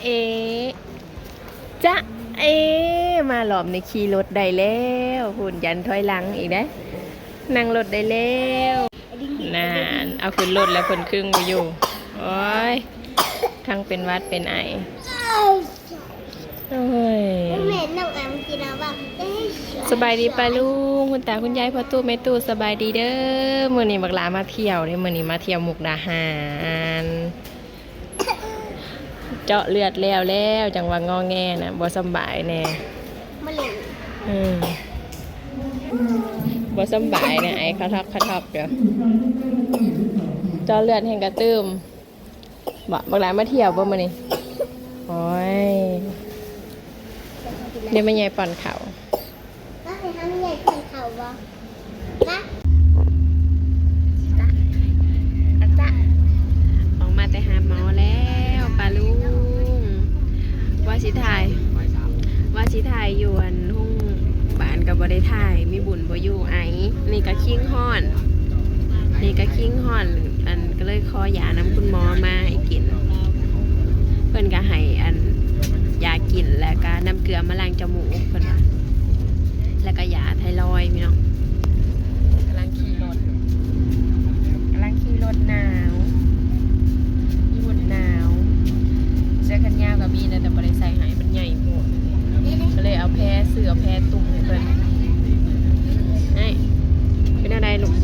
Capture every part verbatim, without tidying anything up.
เอ จ๊ะเอ มารอบนี้ขี่รถได้แล้ว พู้นยันถอยหลังอีกเด้ นั่งรถได้แล้ว นั่น เอาขึ้นรถแล้วเพิ่นครึ่งบ่อยู่ โอ้ย ทั้งเป็นหวัดเป็นไอ โอ้ย แม่น้องแอมกินแล้วแบบ สบายดีป้าลุง คุณตาคุณยาย พ่อตู้แม่ตู้ สบายดีเด้อ มื้อนี้บักหลามาเที่ยวเด้ มื้อนี้มาเที่ยวมุกดาหาร เจาะเลือดแล้วแล้ว จังว่างอแงนะ บ่สำบายแน่ มะเร็ง อืม บ่สำบายนะ ไอคาทอบคาทอบอยู่ เจาะเลือดแฮงกระตื้ม บ่ บักหลามาเที่ยวบ่มื้อนี้ โอ้ย เดี๋ยวแม่ยายป้อนข้าว ก็ให้ทำใหญ่กินเขาบ่นะ จ้ะ จ้ะ ออกมาแต่หาหมอแล้วป้าลุง ว่าสิถ่าย ว่าสิถ่ายอยู่อันห้องบ้านก็บ่ได้ถ่าย มีบุญบ่อยู่ไอ นี่ก็คิงฮ้อน นี่ก็คิงฮ้อน อันก็เลยขอยานำคุณหมอมาให้กิน เพิ่นก็ให้อันยากิน แล้วก็น้ำเกลือมาล้างจมูกเพิ่นว่า แล้วก็ยาไทรอยด์พี่น้อง กำลังขี่รถ กำลังขี่รถหนาว อยู่หนาว เสื้อแขนยาวก็มีนะ แต่บ่ได้ใส่ให้ มันใหญ่โพด ก็เลยเอาแพร ซื้อเอาแพรตุ้มให้เพิ่น ไอ้ เป็นอะไรลูก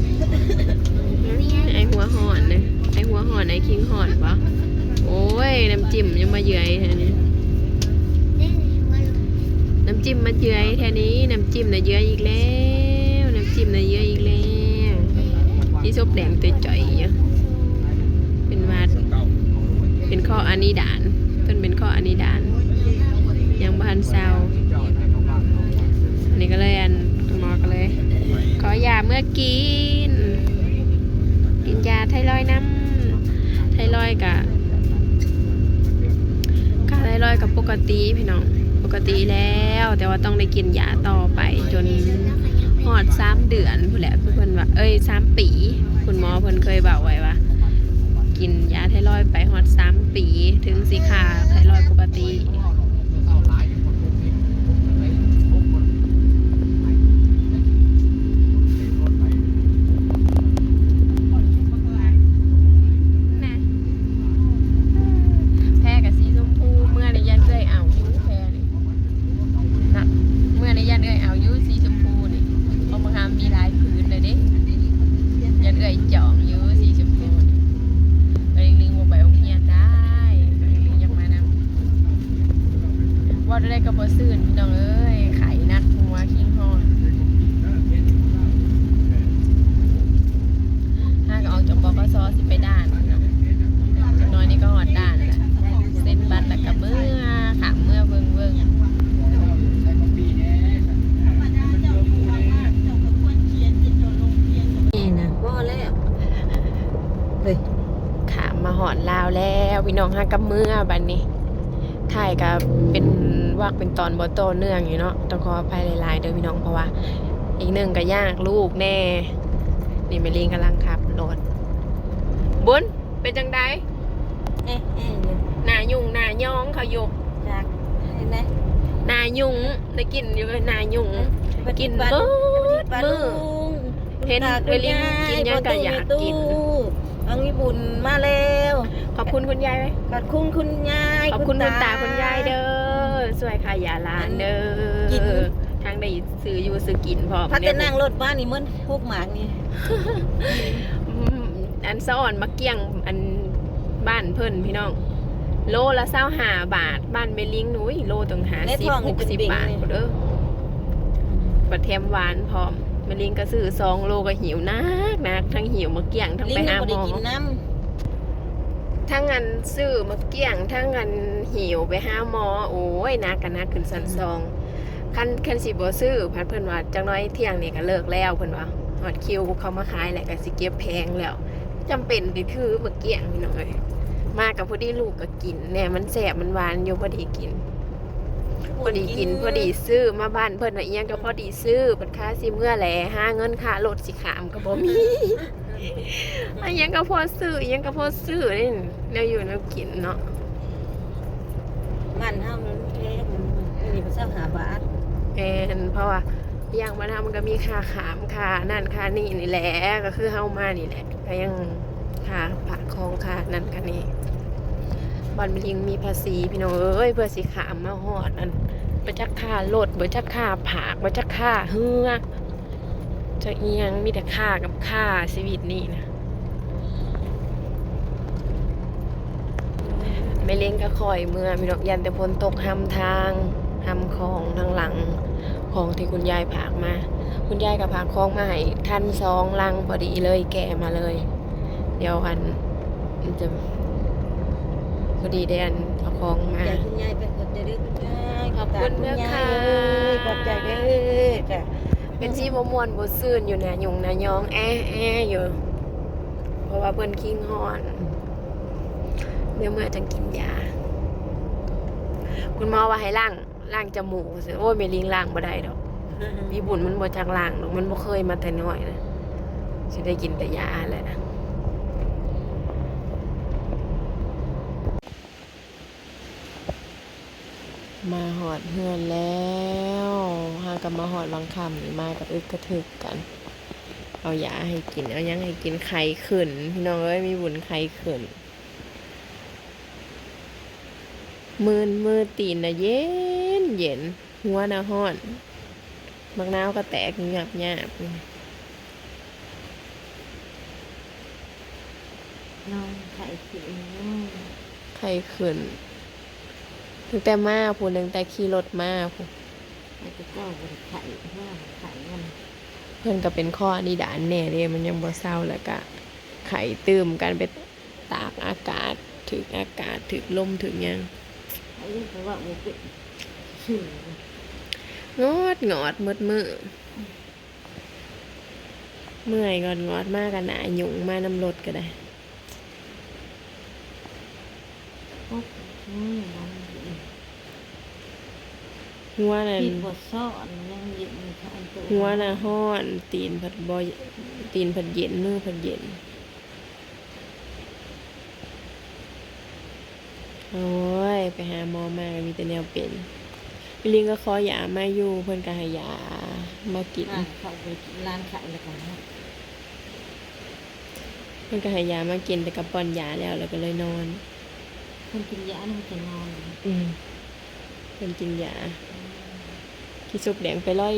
ไอ้หัวฮ้อนนะ ไอ้หัวฮ้อน ไอ้คิงฮ้อนบ่ โอ้ย น้ำจิ้มยังมาเยือยแท้นี้ น้ำจิ้มมาเยือยแท้นี้ น้ำจิ้มน่ะเยือยอีกแล้ว น้ำจิ้มน่ะเยือยอีกแล้ว อีซบแดงตัวจ่อยอยู่ เป็นหวัด เป็นข้ออันนี้ด่าน เพิ่นเป็นข้ออันนี้ด่าน ยังบ่ทันเซา อันนี้ก็เลยอัน หมอก็เลย ขอยาเมื่อกิน กินยาไทรอยด์นำ ไทรอยด์กะ ค่าไทรอยด์กะปกติพี่น้อง ปกติแล้ว แต่ว่าต้องได้กินยาต่อไปจนฮอดสามเดือนพู้นแหละ เพิ่นว่า เอ้ย สามปี คุณหมอเพิ่นเคยบอกไว้ว่า กินยาไทรอยด์ไปฮอดสามปี ถึงสิค่าไทรอยด์ปกติ นะ แพรกับสีชมพู เมื่อในยันเอื้อยเอาอยู่แพรนี่นะ เมื่อในยันเอื้อยเอาอยู่สีชมพูนี่ เพราะบางครั้งมีหลายผืนเลยเด้ ยันเอื้อยจองอยู่สีชมพูนี่ เอื้อยลิงบ่ไปโรงเรียนได้ เอื้อยลิงอยากมานำ เว้าได้ก็บ่ซื่นพี่น้องเอ้ย ไข้หนักหัวคิงฮ้อน หากออกจาก บขส สิไปด่านเนาะ จักหน่อยนี่ก็ฮอดด่านแล้ว เซ็นบัตรแล้วก็เมือ ข้ามเมือเบิ่งๆ นี่นะ พอแล้ว เฮ้ย ข้ามมาฮอดลาวแล้ว พี่น้อง หากลับเมือบัดนี้ ถ่ายก็เป็นวรรคเป็นตอนบ่ต่อเนื่องอยู่เนาะ ต้องขออภัยหลายๆ เด้อพี่น้อง เพราะว่าอีกหนึ่งก็ยากลูกแน่ นี่แม่ลิงกำลังขับรถ บุญ เป็นจังใด เอ๊ะเอ๊ะอยู่ หน้ายุ่งหน้ายองเขาอยู่ จาก เห็นไหม หน้ายุ่ง ได้กินอยู่หน้ายุ่ง เอ๊ะ กิน ปลา เบิด ปลา มื้อ ลุง เห็น คุณตา เวลิน คุณยาย กินหยังก็อยากกิน พ่อตู้แม่ตู้ อังมีบุญมาแล้ว ขอบคุณคุณยายไหม ขอบคุณคุณยาย ขอบคุณคุณตา คุณตา คุณยายเด้อ ช่วยขายยาหลานเด้อ กิน ทางได้ซื้ออยู่ซื้อกินพร้อม พัดแต่ เนี่ย นั่งรถมานี่เหมือนพวกหมากนี่ อืม อันสะอ่อนมาเกี้ยง อันบ้านเพิ่นพี่น้อง โลละซาวห้าบาท บ้านแม่ลิงนุ้ย โลตั้งห้าสิบ ในท้องนี่ หกสิบ เป็นเบง บาท เลย เด้อ บัดแถมหวานพร้อม แม่ลิงก็ซื้อสองโลก็หิวหนักหนัก ทั้งหิวมาเกี้ยง ทั้ง ลิง ไปหา ยังบ่ได้ หมอ กินน้ำ ทั้งอันซื้อมาเกี้ยง ทั้งอันหิวไปหาหมอ โอ้ย หนักก็หนักขึ้นชั้นสอง คัน คันสิบ่ซื้อ พัดเพิ่นว่าจักหน่อยเที่ยงนี่ก็เลิกแล้ว เพิ่นว่าฮอดคิวเขามาขายแล้ว ก็สิเก็บแผงแล้ว จำเป็นไปถือมาเกี้ยงพี่น้องเอ้ย มากับพอดีลูกก็กินแน่ มันแซ่บมันหวานอยู่ พอดีกิน พอดีกิน พอดีซื้อ มาบ้านเพิ่นน่ะอิหยังก็พอดีซื้อ บัดค่าสิเมือแหล่ หาเงินค่ารถสิข้ามก็บ่มี อิหยังก็พอซื้อ อิหยังก็พอซื้อนี่ แนวอยู่แนวกินเนาะ บ้านเฮามันแพง อันนี้ก็ซาวห้าบาท แม่น เพราะว่าอย่างบ้านเฮามันก็มีค่าข้าม ค่านั่นค่านี่นี่แหละ ก็คือเฮามานี่แหละ ก็ยังค่าฝากของ ค่านั่นค่านี่ บ้านแม่หลิงมีภาษีพี่น้องเอ้ย เพื่อสิข้ามมาฮอดอัน บ่จักค่ารถ บ่จักค่าฝาก บ่จักค่าเฮือ จักอิหยัง มีแต่ค่ากับค่า ชีวิตนี้นะ แม่หลิงก็ค่อยเมือพี่น้อง ย่านแต่ฝนตก หำทาง หำของทางหลัง ของที่คุณยายฝากมา คุณยายก็ฝากของมาให้ทันสองลังพอดีเลย แกะมาเลย เดี๋ยวอัน มันจะ พอดีได้อันเอาของมา ขอบคุณยาย เป็นคนใจดีคุณยาย ขอบคุณ ขอบคุณ เด้อค่ะ คุณยายเอ้ย ขอบใจเด้อจ้ะ เป็นชีบ่ม่วนบ่ซื่นอยู่นะ หยุ่งนะยอง แอะแอะอยู่ เพราะว่าเพิ่นคิงฮ้อน เดี๋ยวเมื่อจังกินยา คุณหมอว่าให้ล้าง ล้างจมูก โอ้ย แม่หลิงล้างบ่ได้ดอก อีบุญมันบ่จักล้างดอก มันบ่เคยมาแต่น้อยนะ สิได้กินแต่ยาแหละ มาฮอดเฮือนแล้ว เฮาก็มาฮอดวังค่ำนี่ มาก็อึกกระทึกกัน เอายาให้กิน เอาหยังให้กิน ไข้ขึ้น พี่น้องเอ้ย มีบุญไข้ขึ้น มือ มือตีนน่ะเย็นเย็น หัวน่ะฮ้อน บักนาวก็แตกหยาบหยาบ น้องไข้ขึ้น ไข้ขึ้น ตั้งแต่มาพู้น ตั้งแต่ขี่รถมาพู้น ไข้แต่เก่าบ่ได้ไข้ ว่าไข้มัน เพิ่นก็เป็นคออันนี้ดานแน่เด้ มันยังบ่เซา แล้วก็ไข้ตื่มกันไปตากอากาศ ถืกอากาศ ถืกลม ถืกหยัง ไอ้นี่ก็ว่าบ่เป็น ซื่อ งอดงอดหมดมื้อ เมื่อยงอดงอดมากกันนะ หยุ่งมานำรถก็ได้ โอ๊ะ อืม หัวนั่น คิดบ่ซ้อน ยังเย็นอยู่ค่ะ อันตัว หัวน่ะฮ้อน ตีนผัดบ่ ตีนผัดเย็น มือผัดเย็น โอ้ย ไปหาหมอมาก็มีแต่แนวเป็น แม่หลิงก็ขอยามาอยู่ เพิ่นก็ให้ยามากิน อ่า เขาไปกินร้านขายแล้วกันนะ เพิ่นก็ให้ยามากิน แต่ก็ป้อนยาแล้ว แล้วก็เลยนอน เพิ่นกินยาแล้วมันจะนอน อืม เพิ่นกินยา ขี้ซบแดงไปเลย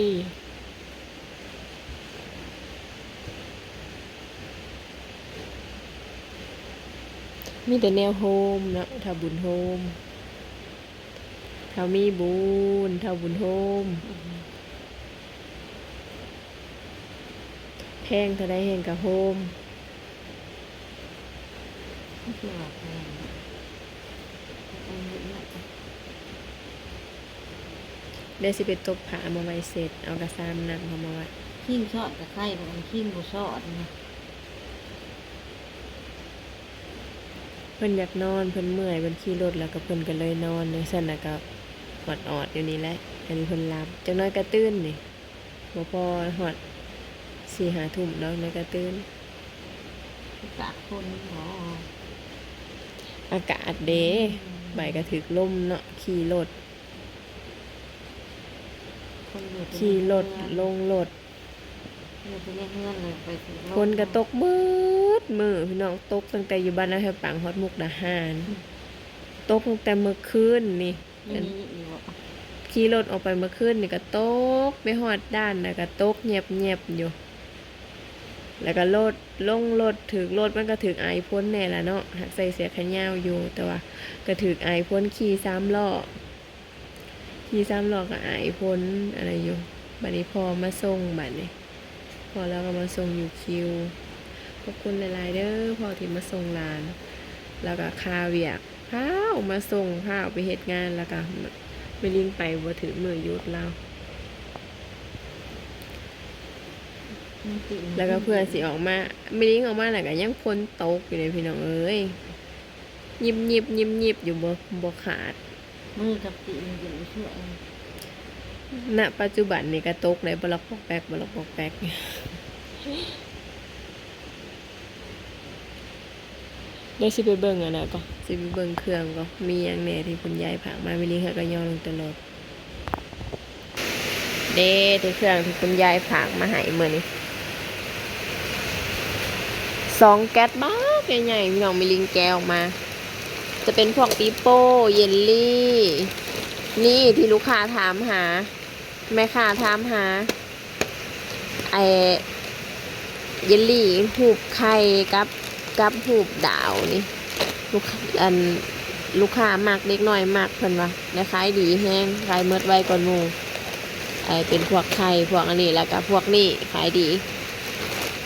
มีแต่แนวโฮมเนาะ ถ้าบุญโฮม ถ้ามีบุญ ถ้าบุญโฮม อืม แพงเท่าใดแฮงก็โฮม คือว่าแพง อันนี้น่ะ เดี๋ยวสิไปตบผ้ามาไว้เสร็จ เอากระสามน้ำเขามาไว้ คิงซอดกับไข่ บ่ อันคิงบ่ซอดนะ เพิ่นอยากนอน เพิ่นเมื่อย เพิ่นขี่รถแล้วก็เพิ่นก็เลยนอน จั่งซั้นน่ะก็ออดๆอยู่นี่แหละ อันนี้เพิ่นหลับ จักหน่อยก็ตื่นนี่ บ่พอฮอดสี่ห้าทุ่มดอก จักหน่อยก็ตื่น อากาศคนบ่ อากาศเด้ อืม ใบก็ถืกลมเนาะ ขี่รถ คนอยู่แต่ในเฮือน ขี่รถ ลงรถ อยู่แต่ในเฮือนเลย ไปถึง ฝนก็ตกเบิดมื้อพี่น้อง ตกตั้งแต่อยู่บ้านนาแถวปางฮอดมุกดาหาร อืม ตกตั้งแต่เมื่อคืนนี่ ไม่มีอีกบ่ ขี่รถออกไปเมื่อคืนนี่ก็ตก ไปฮอดด่านแล้วก็ตกแยบๆอยู่ แล้วก็รถ ลงรถ ถืกรถ มันก็ถืกอายฝนแน่ล่ะเนาะ หากใส่เสื้อแขนยาวอยู่ แต่ว่าก็ถืกอายฝน ขี่สามล้อ ขี่สามล้อก็อายฝนอะไรอยู่ บัดนี้พ่อมาส่ง บัดนี้ พ่อลาวก็มาส่งอยู่คิว ขอบคุณหลายๆเด้อ พ่อที่มาส่งหลาน แล้วก็คาเวียก พาออกมาส่ง พาออกไปเฮ็ดงาน แล้วก็แม่หลิงไปบ่ถืกมื้อหยุดลาว มันติด แล้วก็เพื่อนสิออกมา แม่หลิงออกมาแล้วก็ยังฝนตกอยู่เลยพี่น้องเอ้ย ยิบยิบยิบยิบอยู่ บ่ บ่ขาด มือกับตีนอยู่ช่วย ณ ปัจจุบันนี่ก็ตกได้ บล็อกปอกแปก บล็อกปอกแปก แ เดี๋ยวสิไปเบิ่งอันนั้นก่อน สิไปเบิ่งเครื่องก่อน มีหยังแหน่ที่คุณยายฝากมา แม่ลิงเฮาก็ย่อลงตลอด เด้ ที่เครื่องที่คุณยายฝากมาให้มื้อนี้ สองแก๊สบักใหญ่ๆ พี่น้อง แม่ลิงแกะออกมา จะเป็นพวกปีโป้ เยลลี่ นี่ที่ลูกค้าถามหา แม่ค้าถามหา ไอ้ เยลลี่รูปไข่กับ กับรูปดาวนี่ ลูก อัน ลูกค้ามัก เด็กน้อยมัก เพิ่นว่า ได้ขายดีแฮง ขายหมดไวกว่าหมู่ ไอ้ เป็นพวกไข่ พวกอันนี้ แล้วก็พวกนี้ขายดี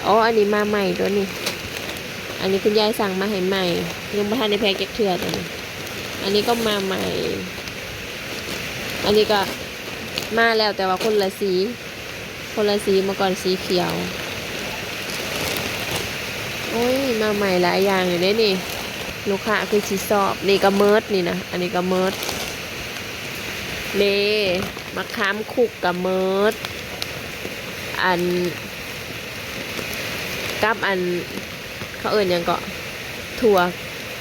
อ๋อ อันนี้มาใหม่ตัวนี้ อันนี้คุณยายสั่งมาให้ใหม่ ยังบ่ทันได้แพ็คจักเทื่อตัวนี้ อันนี้ก็มาใหม่ อันนี้ก็มาแล้วแต่ว่าคนละสี คนละสี เมื่อก่อนสีเขียว โอ้ย มาใหม่หลายอย่างอยู่เด้นี่ ลูกค้าคือสิชอบ นี่ก็เมิดนี่นะ อันนี้ก็เมิด เด้ มะขามคุกก็เมิด อัน กับอัน เขาเอิ้นหยังเกาะ ถั่ว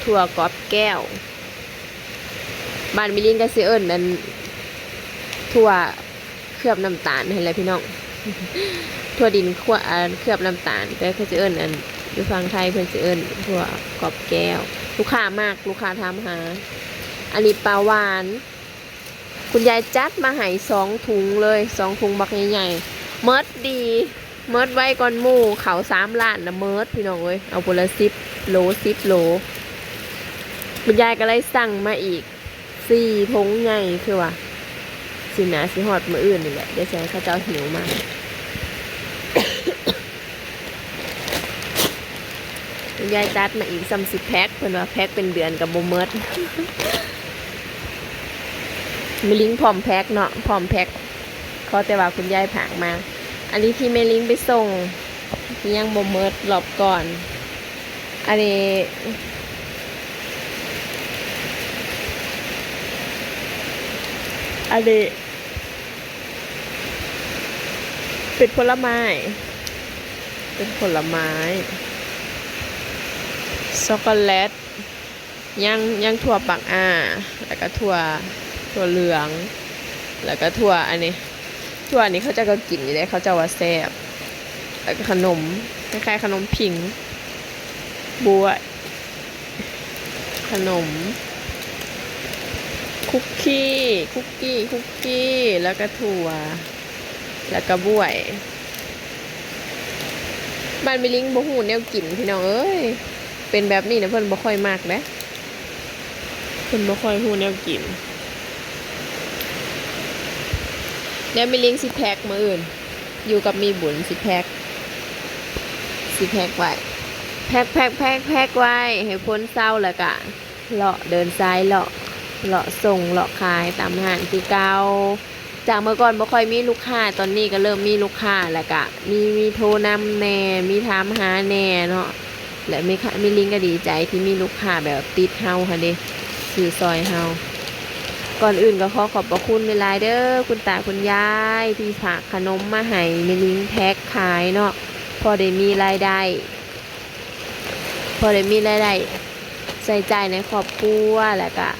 ถั่วกอบแก้ว บ้านแม่ลิงก็สิเอิ้นอัน ถั่วเคลือบน้ำตาลหั้นแหละพี่น้อง ถั่วดินคั่ว อัน เคลือบน้ำตาล แต่เขาสิเอิ้นอัน อยู่ฝั่งไทยเพิ่นสิเอิ้นถั่วกอบแก้ว ลูกค้ามัก ลูกค้าถามหา อันนี้ปลาหวาน คุณยายจัดมาให้สองถุงเลย สองถุงบักใหญ่ๆ เมิดดี เมิดไวกว่าหมู่ เขาสามล้านนะเมิด พี่น้องเอ้ย เอาพุ้นละสิบโล สิบโล คุณยายก็เลยสั่งมาอีก สี่ถุงใหญ่ คือว่า สินะ สิฮอดมื้ออื่นนี่แหละ เดี๋ยวสิให้เขาเจ้าหิวมา คุณยายจัดมาอีก ซ้ำสิแพ็ค เพิ่นว่าแพ็คเป็นเดือนก็บ่เมิด แม่ลิงพร้อมแพ็คเนาะ พร้อมแพ็ค ขอแต่ว่าคุณยายฝากมา อันนี้ที่แม่ลิงไปส่ง ที่ยังบ่เมิดรอบก่อน อันนี้ อันนี้ เป็นผลไม้ เป็นผลไม้ ช็อกโกแลต ยัง ยังถั่วปากอ่า แล้วก็ถั่ว ถั่วเหลือง แล้วก็ถั่วอันนี้ ถั่วอันนี้เขาเจ้าก็กินอยู่เด้ เขาเจ้าว่าแซ่บ แล้วก็ขนม คล้ายๆขนมผิง บวย ขนม คุกกี้ คุกกี้ คุกกี้ แล้วก็ถั่ว แล้วก็บวย บ้านแม่ลิงบ่ฮู้แนวกินพี่น้องเอ้ย เป็นแบบนี้นะเพิ่นบ่ค่อยมักเด้ เพิ่นบ่ค่อยฮู้แนวกิน เดี๋ยวแม่ลิงสิแพ็คมื้ออื่น อยู่กับแม่บุญสิแพ็ค สิแพ็คไว้ แพ็ค แพ็ค แพ็ค แพ็คไว้ ให้ฝนเซาแล้วกะ เลาะเดินสายเลาะ เลาะส่งเลาะขายตามห้างคือเก่า จากเมื่อก่อนบ่ค่อยมีลูกค้า ตอนนี้ก็เริ่มมีลูกค้าแล้วกะ มี มีโทรนำแหน่ มีถามหาแหน่เนาะ และแม่ค้า แม่ลิงก็ดีใจที่มีลูกค้าแบบติดเฮาหั้นเด้ ซื้อซอยเฮา ก่อนอื่นก็ขอขอบพระคุณหลายๆเด้อ คุณตาคุณยายที่ฝากขนมมาให้แม่ลิงแพ็คขายเนาะ พอได้มีรายได้ พอได้มีรายได้ใช้จ่ายในครอบครัว แล้วกะ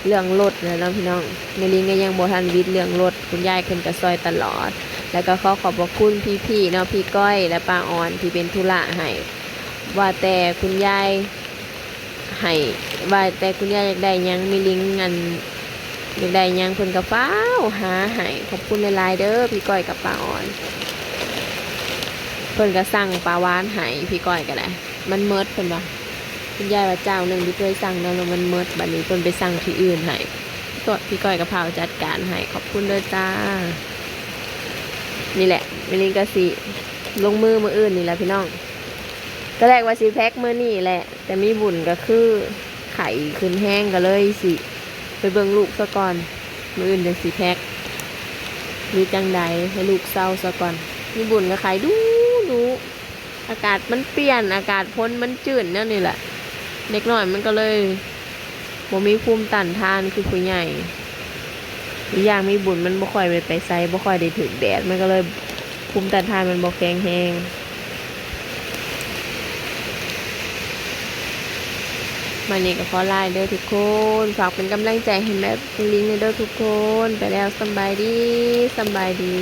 เรื่องรถนะเนาะพี่น้อง แม่ลิงก็ยังบ่ทันหวิดเรื่องรถ คุณยายเพิ่นก็ซอยตลอด แล้วก็ขอขอบพระคุณพี่ๆเนาะ พี่ก้อยและป้าออนที่เป็นธุระให้ ว่าแต่คุณยายให้ ว่าแต่คุณยายอยากได้หยัง แม่ลิงอัน อยากได้หยังเพิ่นก็ฟ้าวหาให้ ขอบคุณหลายๆเด้อ พี่ก้อยกับป้าออน เพิ่นก็สั่งปลาหวานให้ พี่ก้อยก็ได้ มันเมิดเพิ่นว่า คุณยายว่าเจ้าหนึ่งที่เคยสั่งเนาะ แล้วมันเมิด บัดนี้เพิ่นไปสั่งที่อื่นให้ ก็พี่ก้อยก็พาจัดการให้ ขอบคุณเด้อจ้า นี่แหละ แม่ลิงก็สิลงมือมื้ออื่นนี่แหละพี่น้อง ตอนแรกว่าสิแพ็คมื้อนี้แหละ แต่แม่บุญก็คือไข้ขึ้นแฮงก็เลยสิไปเบิ่งลูกซะก่อน มื้ออื่นจั่งสิแพ็ค หรือจั่งใด ให้ลูกเซาซะก่อน แม่บุญก็ไข้ดุดุ อากาศมันเปลี่ยน อากาศฝนมันจื้นแนวนี้แหละ เด็กน้อยมันก็เลยบ่มีภูมิต้านทานคือผู้ใหญ่ อีกอย่างแม่บุญมันบ่ค่อยได้ไปไส บ่ค่อยได้ถืกแดด มันก็เลยภูมิต้านทานมันบ่แข็งแรง มานี่ก็ขอลาเด้อทุกคน ฝากเป็นกำลังใจให้แม่ลิงเด้อทุกคน ไปแล้ว สำบายดี สำบายดี